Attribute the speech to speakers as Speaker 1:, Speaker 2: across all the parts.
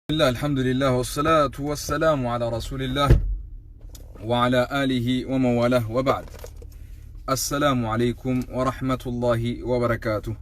Speaker 1: الله الحمد لله والصلاة والسلام على رسول الله وعلى آله وموالاه وبعد السلام عليكم ورحمة الله وبركاته.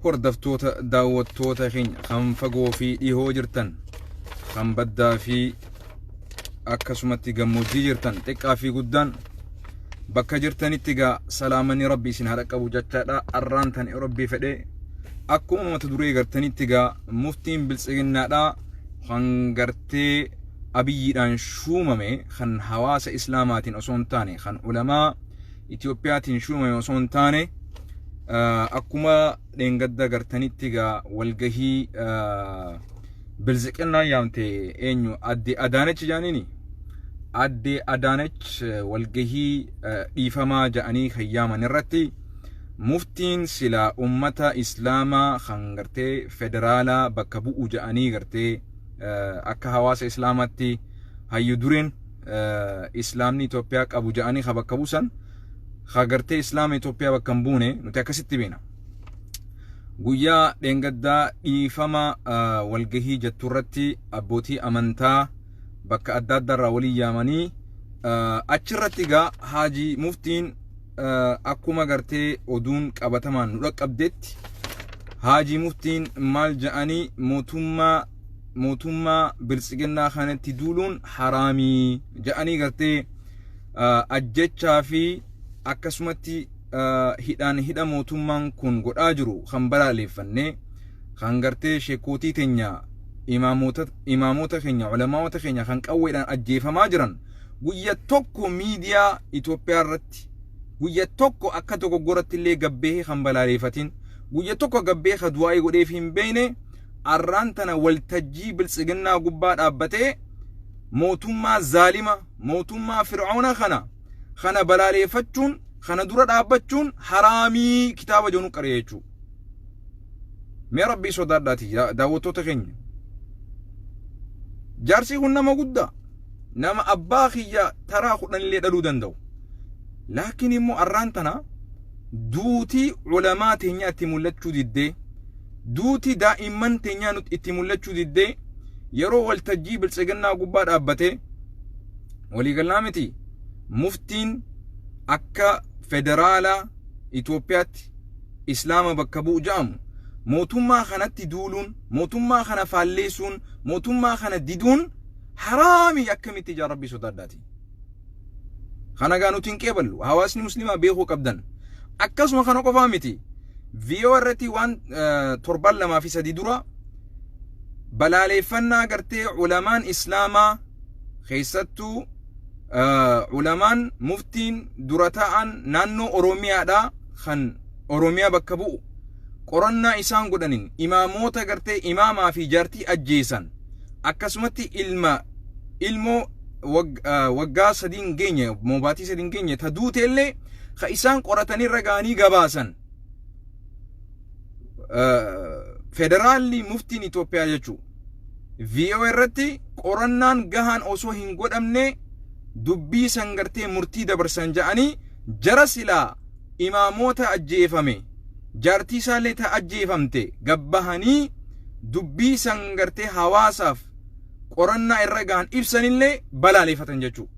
Speaker 1: Hordoftoota, daawwattoota keenya kan fagoo fi dhihoo jirtan, kan baddaa fi akkasumatti gammoojjii jirtan, xiqqaa fi guddaan bakka jirtanitti gaa salaamanni Rabbi isin haa dhaqqabu jechaadha. Arraan tan Rabbi fedhe akkuma mata duree gartanitti gaa muftiin biltsiginnaadha kan gartee Abiyyiidhaan shuumame, kan hawaasa Islaamaatiin osoo hin taane, kan ulamaa Itiyoophiyaatiin shuumame osoo hin taane, akkuma dheengadda gartanitti gaa walgahii biltsiginnaan yaamte, eenyu, adde Adaanech jaaniini, adde Adaanech walgahii dhiifamaa ja'anii kan yaaman irratti muftiin silaa ummata Islaamaa kan gartee federaalaa bakka bu'u ja'anii gartee akka hawaasa Islaamaatti hayyu dureen Islaamni Itoophiyaa qabu ja'anii ka bakka buusan, ka gartee Islaama Itoophiyaa bakka hin buune, nuti akkasitti beena. Guyyaa dheengaddaa dhiifama walgahii jettu irratti abbootii amantaa bakka adda addaarraa waliin yaamanii, achirratti gaa Haajii Muftiin akkuma gartee oduun qabatamaan nu dhaqqabdetti, Haajii Muftiin maal ja'anii, mootummaa biltsiginnaa kanatti duuluun haraamii ja'anii gartee ajjechaa fi akkasumatti hidhaan hidha mootummaan kun godhaa jiru kan balaaleffanne, kan gartee sheekootii teenya, imaamota keenya, ulamaa'ota keenya kan qawweedhaan ajjeefamaa jiran guyya tokko miidiyaa Itoophiyaa irratti guyya tokko akka dogoggoratti illee gabbee kan balaaleeffatin, guyya tokko gabbee kan du'aa'ii godheef hin beekne, arraan tana waltajjii biltsiginnaa gubbaa dhaabbatee mootummaa zaalima, mootummaa fir'auna kana balaaleeffachuun, kana dura dhaabbachuun haraamii kitaaba jedhu qaree jechuudha. Mee Rabbii sodaadhaati, daawwattoota keenya. Jaarsi kun nama guddaa, nama abbaa kiyya taraa 10 illee dhaluu danda'u. Laakiin immoo arraan tana duutii ulamaa teenyaa itti mul'achuu diddee, duutii daa'imman teenyaa itti mul'achuu diddee, yeroo waltajjii biltsiginnaa gubbaa dhaabbatee waliigalaa miti muftiin akka federaalaa Itoophiyaatti Islaama bakka bu'u ja'amu mootummaa kanatti duuluun, mootummaa kana faalleessuun, mootummaa kana diduun haraami akkamitti ijaa? Rabbii sodaadhaati. Kana gaa nuti hin qeeballu, hawaasni Muslimaa beekuu qabdan. Akkasuma kana qofaa miti. VOA irratti waan torban 2 fi 3 dura balaaleeffannaa gartee ulamaan Islaamaa, keessattuu ulamaan muftiin dura ta'an naannoo Oromiyaadhaa kan Oromiyaa bakka bu'u, qorannaa isaan godhanin imaamoota gartee imaamaa fi jaartii ajjeesan, akkasumatti ilma ilmoo waggaa 3n geenye, moobaatii 3n geenye ta duute illee ka isaan qoratanii irra ga'anii gabaasan, federaalli muftiin Itoophiyaa jechuu VOA irratti qorannaan gahaan osoo hin godhamne dubbii san gartee murtii dabarsan ja'anii, jara silaa imaamoota ajjeefame, jaartii isaallee ta ajjeefamte gabbahanii dubbii san gartee hawaasaaf qorannaa irra gahan ibsanillee balaaleeffatan jechuu.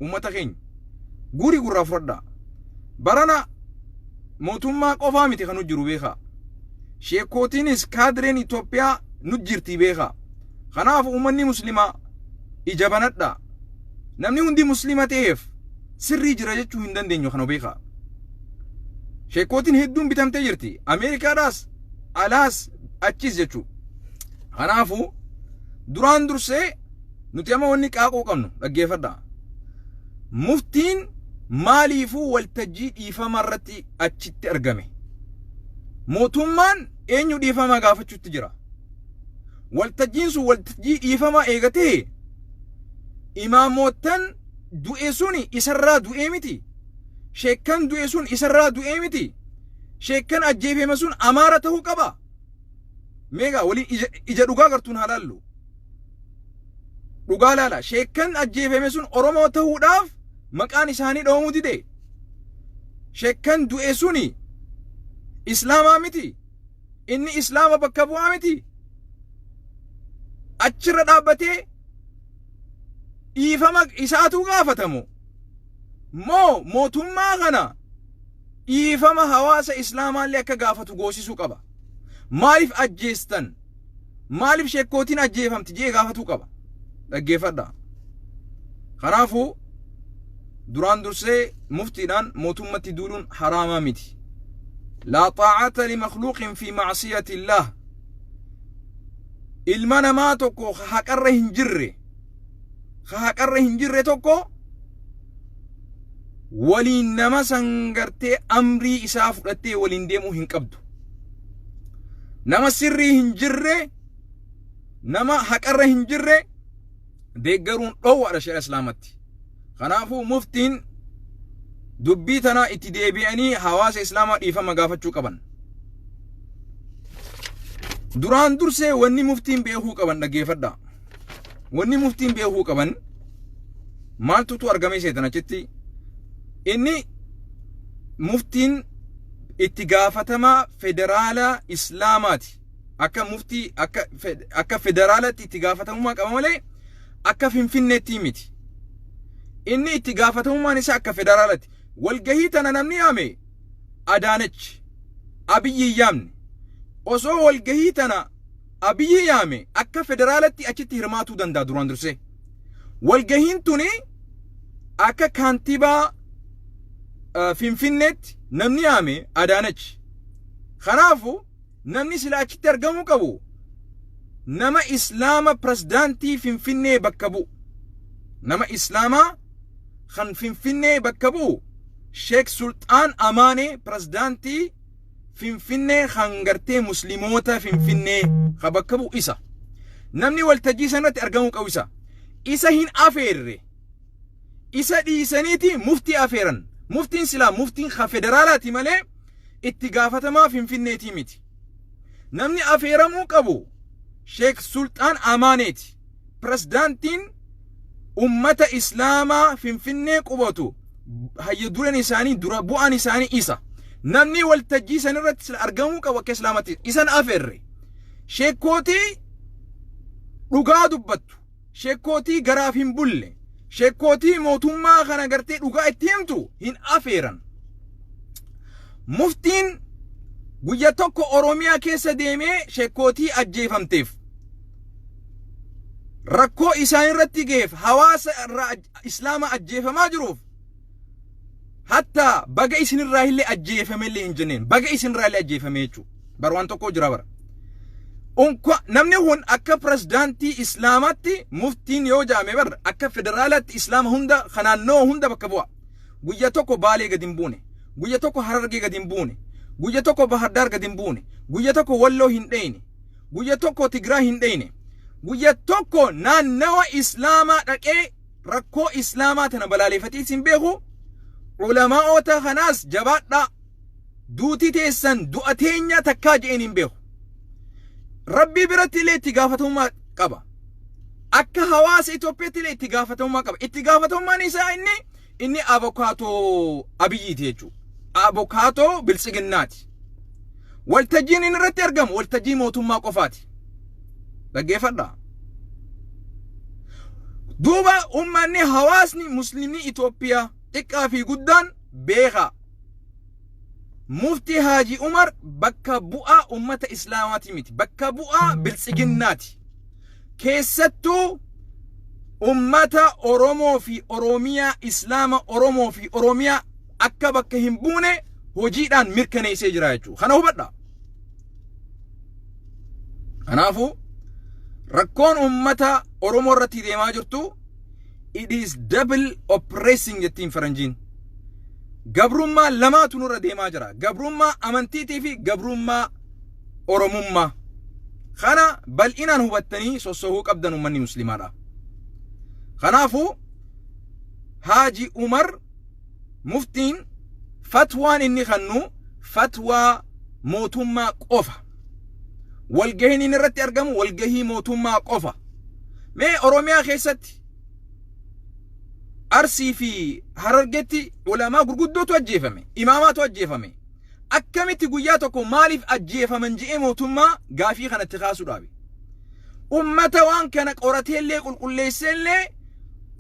Speaker 1: Uummata keenya, guurii gurraa fudhadhaa. Barana mootummaa qofaa miti kan jiru, beekaa. Sheekootiinis kaadireen Itoophiyaa nu jirti, beekaa. Kanaaf uummanni Muslimaa ija banadhaa. Namni hundi Muslima ta'eef sirrii jira jechuu hin dandeenyu, kana beekaa. Sheekootiin hedduun bitamtee jirti. Ameerikaadhaas, alaas, achis jechuu. Kanaafuu duraan dursee nuti amma wanni qaaquu qabnu, dhaggeeffadhaa. Muftiin maaliifuu waltajjii dhiifama irratti achitti argame? Mootummaan eenyu dhiifama gaafachuutti jira? Waltajjiin sun waltajjii dhiifamaa eegatee, imaamoottan du'e suni isarraa du'ee miti. Sheekkan du'e sun isarraa du'ee miti. Sheekkan ajjeefame sun Amaara ta'uu qaba. Meegaa waliin ija dhugaa gartuun haa laallu. Dhugaa laala. Sheekkan ajjeefame sun Oromoo ta'uudhaaf maqaan isaanii dhawamuu dide. Sheekkan du'e suni Islaamaa miti. Inni Islaama bakka bu'aa miti. Achirra dhaabbatee dhiifama isaatu gaafatamu moo mootummaa kana dhiifama hawaasa islaamaallee akka gaafatu goosisuu qaba. Maaliif ajjeestan? Maaliif sheekkootiin ajjeefamti jee gaafatuu qaba. Dhaggeeffadha. Kanaafuu duraan dursee muftiidhaan mootummatti duuluun haraamaa miti. Laa xaa'ata limakhluuqin fi ma'siyati illaah. Ilma namaa tokko haqarra hin jirre, ka haqarra hin jirre tokko waliin nama san gartee amrii isaa fudhattee waliin deemuu hin qabdu. Nama sirrii hin jirre, nama haqarra hin jirre deeggaruun dhoowwaadha shari'a islaamatti. Kanaafuu muftiin dubbii tanaa itti deebi'anii hawaasa islaamaa dhiifama gaafachuu qaban. Duraan dursee wanni muftiin beekuu qaban, dhaggeeffadhaa. Wanni muftiin beekuu qaban maaltutu argame seetan achitti? Inni muftiin itti gaafatamaa federaala islaamaati. Akka muftii akka federaalatti itti gaafatamummaa qaba malee akka Finfinneetti miti. Inni itti gaafatamummaan isaa akka federaalatti. Walgahii tana namni yaame Adaanech, Abiyyi hin yaamne. Osoo walgahii tana Abiyyi yaame akka federaalatti achitti hirmaatuu danda'a duraan dursee. Walgahiin tuni akka kaantibaa Finfinneetti namni yaame Adaanech. Kanaafu namni sila achitti argamuu qabu nama Islaama pirezidaantii Finfinnee bakka bu'u. Nama Islaamaa kan Finfinnee bakka bu'u, Sheek Sulxaan Amaanee, pirezidaantii Finfinnee kan gartee Musliimoota Finfinnee ka bakka bu'u isa. Namni waltajjii sanatti argamuu qabu isa. Isa hin afeerre. Isa dhiisaniiti muftii afeeran. Muftiin silaa muftiin ka federaalaati malee itti gaafatamaa Finfinneetii miti. Namni afeeramuu qabu Sheek Sulxaan Amaaneeti. Pirezidaantiin ummata Islaamaa Finfinnee qubatu, hayya dureen isaanii, dura bu'aan isaanii isa. Namni waltajjii sanirratti sila argamuu qabu akka Islaamatti isan afeerre. Sheekkootii dhugaa dubbattu, sheekkootii garaaf hin bulle, sheekkootii mootummaa kana gartee dhugaa itti himtu hin afeeran. Muftiin guyya tokko Oromiyaa keessa deemee sheekkootii ajjeefamteef, rakkoo isaan irratti ga'eef, hawaasa irraa Islaama ajjeefamaa jiruuf, hatta baga isinirraa illee ajjeefame illee hin jenneen. Baga isinirraa illee ajjeefame jechuudha. Bar waan tokko jira bara. Unka namni kun akka pirezidaantii Islaamaatti muftiin yoo jaame bar akka federaalaatti Islaama hunda kanaannoo hunda bakka bu'a. Guyya tokko Baalee gadi hin buune. Guyya tokko Harargee gadi hin buune. Guyya tokko Bahardaar gadi hin buune. Guyya tokko Walloo hin dheeyne. Guyya tokko Tigraay hin dheeyne. Guyya tokko naannawa Islaamaa dhaqee rakkoo Islaamaa tana balaaleeffatee hin beeku. Ulamaa'ota kanaas jabaadhaa. Duuti teessan du'a teenya takkaa je'een hin beeku. Rabbii biratti illee itti gaafatamummaa qaba. Akka hawaasa Itoophiyaatti illee itti gaafatamummaa qaba. Itti gaafatamummaan isaa inni abokaatoo Abiyyiiti jechuudha. Abokaatoo Biltsiginnaati. Waltajjiin inni irratti argamu waltajjii mootummaa qofaati. Dhaggeeffadhaa. Duuba uummanni, hawaasni Musliimni Itoophiyaa xiqqaa fi guddaan beekaa. Muftii Haaji Umar bakka bu'aa uummata Islaamaati miti. Bakka bu'aa Biltsiginnaati. Keessattuu uummata Oromoo fi Oromiyaa, Islaama Oromoo fi Oromiyaa akka bakka hin buune hojiidhaan mirkaneessee jira jechuudha. Kana hubadha. Kanaafuu rakkoon uummata Oromoo irratti deemaa jirtu, it is double oppressing jettiin faranjiin. Gabrummaa lamaatu nurra deemaa jira. Gabrummaa amantiitii fi gabrummaa Oromummaa. Kana bal'inaan hubattanii sossohuu qabdan uummanni Musliimaadha. Kanaafuu Haaji Umar muftiin fatwaan inni kennu fatwaa mootummaa qofa. Walgahiin inni irratti argamu walgahii mootummaa qofa. Mee Oromiyaa keessatti Arsii fi Harargetti ulamaa gurguddootu ajjeefame. Imaamaatu ajjeefame. Akkamitti guyyaa tokko maaliif ajjeefaman je'ee mootummaa gaafii kanatti kaasuu dhaabe? Ummata waan kana qorateellee qulqulleesseellee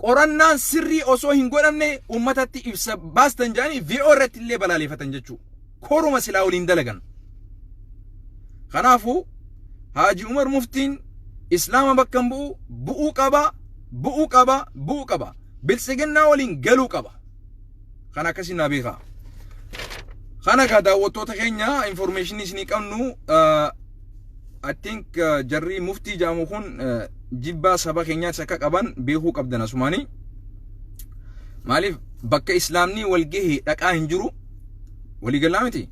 Speaker 1: qorannaan sirrii osoo hin godhamne ummatatti ibsa baastan jedhanii VOA irratti illee balaaleffatan jechuudha. Koruma silaa waliin dalagan. Kanaafuu Haaji Umar Muftiin Islaama bakka hin bu'u, bu'uu qaba, bu'uu qaba, bu'uu qaba. Biltsiginnaa waliin galuu qaba. Kana akkasiin naa beekaa. Kana egaa daawwattoota keenya information isinii qabnu, I think jarri muftii jedhamu kun jibbaa saba keenyaatti akka qaban beekuu qabdan asumaanii. Maaliif bakka islaamni wal gahe dhaqaa hin jiru. Waliigalaa miti.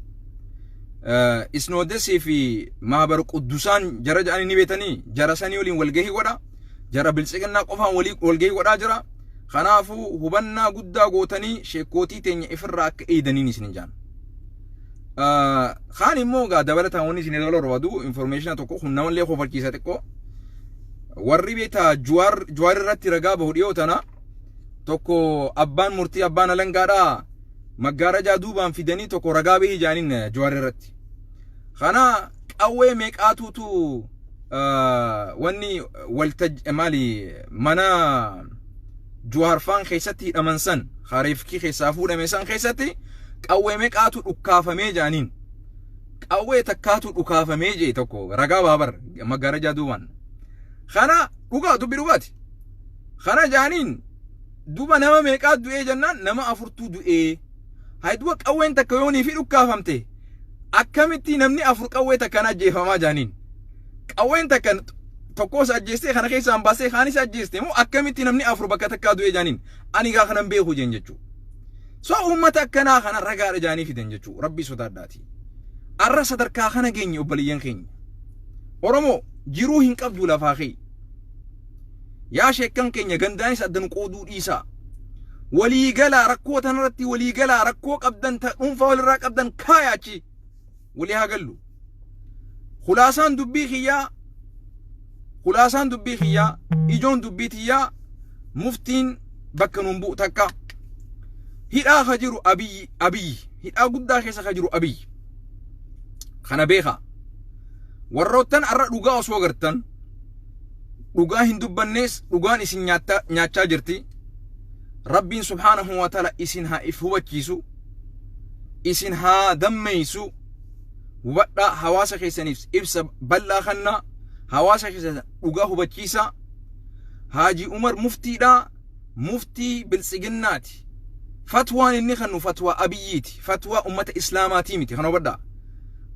Speaker 1: Isnoodesii fi Maabar Quddusaan jara jedhanii ni beetanii jara sanii waliin walgahii godha. Jara biltsiginnaa qofaan walgahii godhaa jira. Kanaafuu hubannaa guddaa gootanii sheekootii teenya ifirraa akka eedaniin isin jaan. Kaan immoo gaa dabalataan wanni isin dabaluu barbaadu information tokko kun namallee kofalchiisa xiqqoo. Warri beektaa Juwaar irratti ragaa bahu dhiyoo tana tokko abbaan murtii abbaan alangaadhaa maggaarajaa duubaan fidanii tokko ragaa bahii jaaniin Juwaar irratti. Kana qawwee meeqaatuutu wanni waltaj maali mana Juwaar faan keessatti hidhaman san hareefkii keessaa fuudhame san keessatti qawwee meeqaatu dhukkaafamee jaaniin. Qawwee takkaatu dhukaafamee jee tokko ragaa baabar maggaarajaa duubaan. Kana dhugaa dubbi dhugaati. Kana jaaniin duba nama meeqaa du'ee jennaan nama afurtuu du'ee. Hay duba qawween takka yoonii fi dhukkaafamte akkamitti namni afur qawwee takkaan ajjeefamaa jaaniin. Qawween takka tokkos ajjeestee kana keessaan baasee kaanis ajjeeste moo akkamitti namni afur bakka takkaa du'ee jaaniin, ani gaa kanan beeku jeen jechuu. So uummata akkanaa kana ragaadha jaanii fidan jechuu. Rabbii sodaadhaati. Arra sadarkaa kana geenye, obboleeyyan keenya. Oromoo jiruu hin qabdu lafaa kee. Yaa sheekkan keenya, gandaanis addan qooduu dhiisaa. Waliigalaa rakkoo tanarratti, waliigalaa rakkoo qabdan ta dhuunfaa walirraa qabdan kaayaachi walii haa gallu. Khulaasaan dubbii kiyyaa, ijoon dubbii tiyyaa, muftiin bakka nuun bu'u takka. Hidhaa ka jiru Abiyyi, Abiyyi hidhaa guddaa keessa ka jiru Abiyyi. Kana beekaa. Warroottan arra dhugaa osoo agartan dhugaa hin dubbannees dhugaan isin nyaachaa jirti. Rabbiin subhaanahu wa ta'ala isin haa if hubachiisu. Isin haa dammeessu. Hubadhaa, hawaasa keessaniif ibsa bal'aa kannaa, hawaasa keessan dhugaa hubachiisaa. Haaji Umar muftiidhaa, muftii biltsiginnaati. Fatwaan inni kannu fatwaa Abiyyiiti. Fatwaa ummata islaamaatii miti, kana hubadhaa.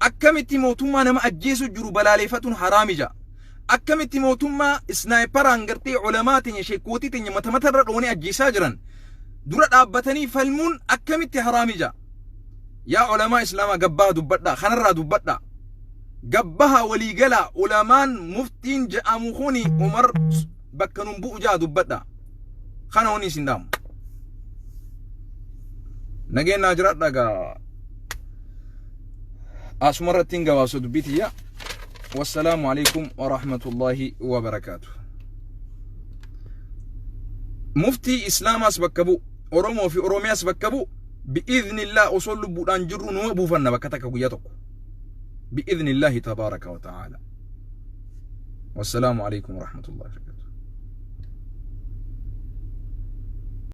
Speaker 1: Akkamitti mootummaa nama ajjeesu jiru balaaleeffatuun haraami ja'a? Akkamitti mootummaa sniperaan gartee ulamaa teenya, sheekootii teenya mata matarra dhoonee ajjeesaa jiran dura dhaabbatanii falmuun akkamitti haraami ja'a? Yaa ulamaa islaamaa, gabbaa dubbadhaa, kanarraa dubbadhaa. Gabbaha waliigalaa, ulamaan muftiin je'amu kuni Umar bakka nun bu'u ja'a dubbadhaa. Kana wanni isin dhaamu. Nageenyaa jiraadhaa gaa. Asuma irratti hin gabaabsa dubbii tiyya. Wassalaamu alaikum wa rahmatullahi wa barakaatu. Muftii Islaamaas bakka bu'u, Oromoo fi Oromiyaas bakka bu'u, bi'iznillah osoo lubbuudhaan jirru numa buufanna bakka takka guyyaa tokko. Bi'iznillaahi tabaaraka wa ta'aala. Wassalaamu alaikum wa rahmatullahi wa barakaatu.